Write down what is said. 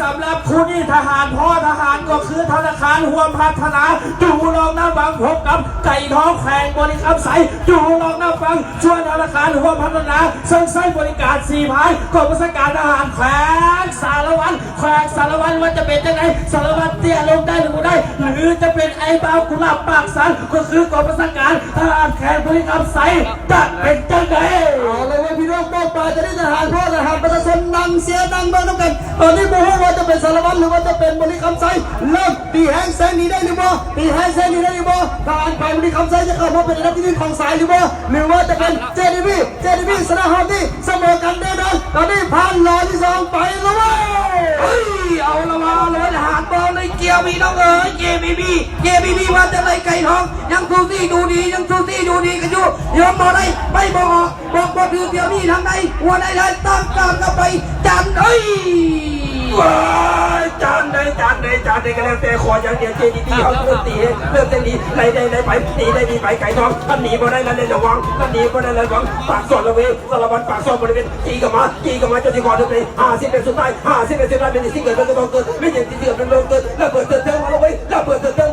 ສຳລັບຄູ່ນີ້ ທະຫານພໍ່ທະຫານ ກໍຄືທະນາຄານຮ່ວມພັດທະນາ ຢູ່ລອງນ້ຳວັງ ພົບກັບໄກ່ທອງ ແຂວງບໍລິຄຳໄຊ ຢູ່ລອງນ້ຳວັງ. ສ່ວນທະນາຄານຮ່ວມພັດທະນາ ເຊິ່ງໃຊ້ບໍລິການສີພາຍ ກອງບັນຊາການທະຫານແຂວງສາລະວັນ ແຂວງສາລະວັນ ວ່າຈະເປັນຈັ່ງໃດ ສາລະວັນເຕ້ຍລົງໄດ້ຫຼືບໍ່ໄດ້ ຫຼືຈະເປັນໄອ້ບ່າວກຸຫຼາບປາກສັນ ກໍຄືກອງບັນຊາການທະຫານແຂວງບໍລິຄຳໄຊ ຈະເປັນຈັ່ງໃດ? ເອົາລະເວີຍພີ່ນ້ອງປ້ອງປາຍ ຕອນນີ້ທະຫານພ້ອມ ທະຫານປະຊາຊົນນັ່ງເຊຍນັ່ງເບິ່ງນຳກັນ. ຕອນນີ້ບໍ່ຮູ້ວ່າຈະເປັນສາລະວັນ ຫຼືວ່າຈະເປັນບໍລິຄຳໄຊ ເລີ່ມຕີແຮງແຊງໜີໄດ້ຫຼືບໍ່? ຕີແຮງແຊງໜີໄດ້ຫຼືບໍ່? ທະຫານແຂວງບໍລິຄຳໄຊຈະເຂົ້າມາເປັນອັນດັບທີໜຶ່ງຂອງສາຍຫຼືບໍ່? ຫຼືວ່າຈະເປັນ ເຈດີບີ ເຈດີບີ ຊະນະຮອບນີ້ ສະເໝີກັນແນ່ນອນ. ຕອນນີ້ຜ່ານລອບທີສອງໄປແລ້ວເວີຍ. ເຮີ້ຍ ເອົາລະວ່າ ເອົາລະວ່າ ທະຫານບໍ່ໄດ້ກ່ຽວ ພີ່ນ້ອງເອີຍ. ເຈດີບີ ເຈດີບີ ວ່າຈັ່ງໃດ ໄກ່ທອງ ຍັງສູ້ສູ້ຢູ່ດີ ຍັງສູ້ສູ້ຢູ່ດີກັນຢູ່ ຍອມບໍ່ໄດ້ ໄປບໍ່ອອກ ບອກບໍ່ຖືກ ດຽວນີ້ທາງໃດ ຫົວໃດໄດ້ ຕາມຕາມກັນໄປ ຈັນ ເອີຍ ວ້າຍ ຈັນເອີຍ ຈັນເອີຍ ຈັນເອີຍ ກໍແລ້ວແຕ່ຂໍຢ່າງດຽວ ເຈດີບີ ເຮົາເລີ່ມຕີ ເລີ່ມແຊງໜີ ໄລ່ໄດ້ໄລ່ໄປ ໜີໄດ້ໜີໄປ ໄກ່ທອງ ມັນໜີບໍ່ໄດ້ລະ ໄດ້ລະວັງ ມັນໜີບໍ່ໄດ້ລະວັງ ປາກສອດລະເວ ສາລະວັນ ປາກສອດບໍລິເວນ ຈີ້ເຂົ້າມາ ຈີ້ເຂົ້າມາ ຈົນຊິຂໍເດີນໄປ ຫ້າສິບເມດສຸດທ້າຍ ຫ້າສິບເມດສຸດທ້າຍ ແມ່ນຫຍັງຊິເກີດ ມັນກໍຕ້ອງເກີດ ແມ່ນຫຍັງຊິເກີດ ມັນຕ້ອງເກີດ ລະເບີດເທີນເທີນ ມາລະເວີຍ ລະເບີດເທີນເທີນ